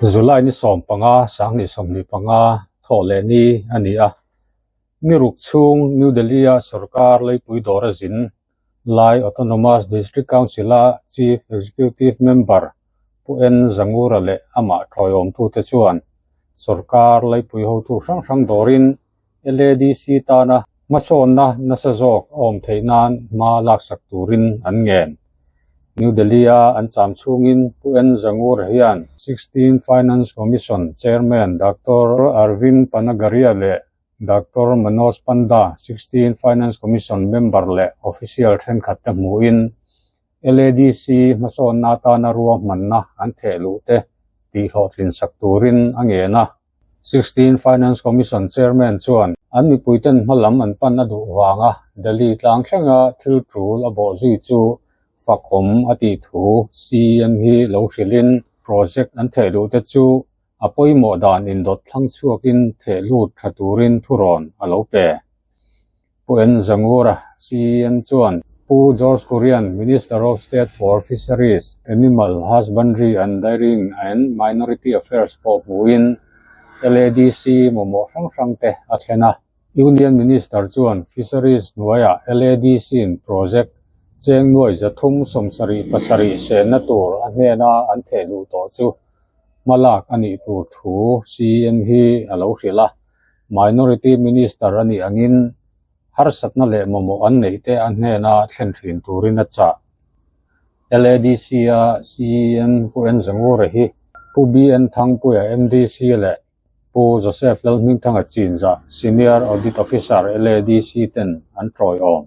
July ni 15 2025 thawh leh ni a ni a. Ni ruk chhung New Delhi-a sorkar leipui dawr a zin lai Autonomous District Council-a Chief Executive Member Pu N Zangura leh amah tawiawmtute chuan sorkar leipui hotu hrang hrang dawrin LADC tana hmasawnna nasa zawk a awm theih nan hma laksak turin an ngen. New Delhi-a an cham chhungin Pu N Zangura hian Sixteenth Finance Commission Chairman Doctor Arvind Panagariya leh Doctor Manoj Panda, Sixteenth Finance Commission member leh official thenkhat te hmuhin LADC hmasawnna atana ruahmanna an theh luh te tihhlawhtlinsak turin a ngen a. Sixteenth Finance Commission Chairman chuan an mipuiten hmalam an pan a duh vanga Delhi tlang thlenga thil tul a bawh zui chu fakawm a tih thu CEM hi lo hrilhin project an theh luh te chu a pawimawh dan indawt thlang chhuakin theh lut tha turin thurawn a lo pe. Pu N Zangura, CEM chuan Pu George Kurian, Minister of State for Fisheries, Animal Husbandry and Dairying and Minority Affairs pawh hmuhin LADC mamawh hrang hrang te a thlen a. Union Minister chuan Fisheries hnuaiah LADC-in project cheng nuai 377 senna tur a hnena an theh luh tawh chu hmalak a nih tur thu CEM hi a lo hrilh a. Minority Minister a nih angin harsatna leh mamawh an neih te a hnena thlen thin turin a chah. LADC-a CEM Pu N Zangura hi Pu BN Thangpuia MDC leh Pu Joseph Lalhmingthanga Chinzah Senior Audit Officer LADC ten an tawiawm.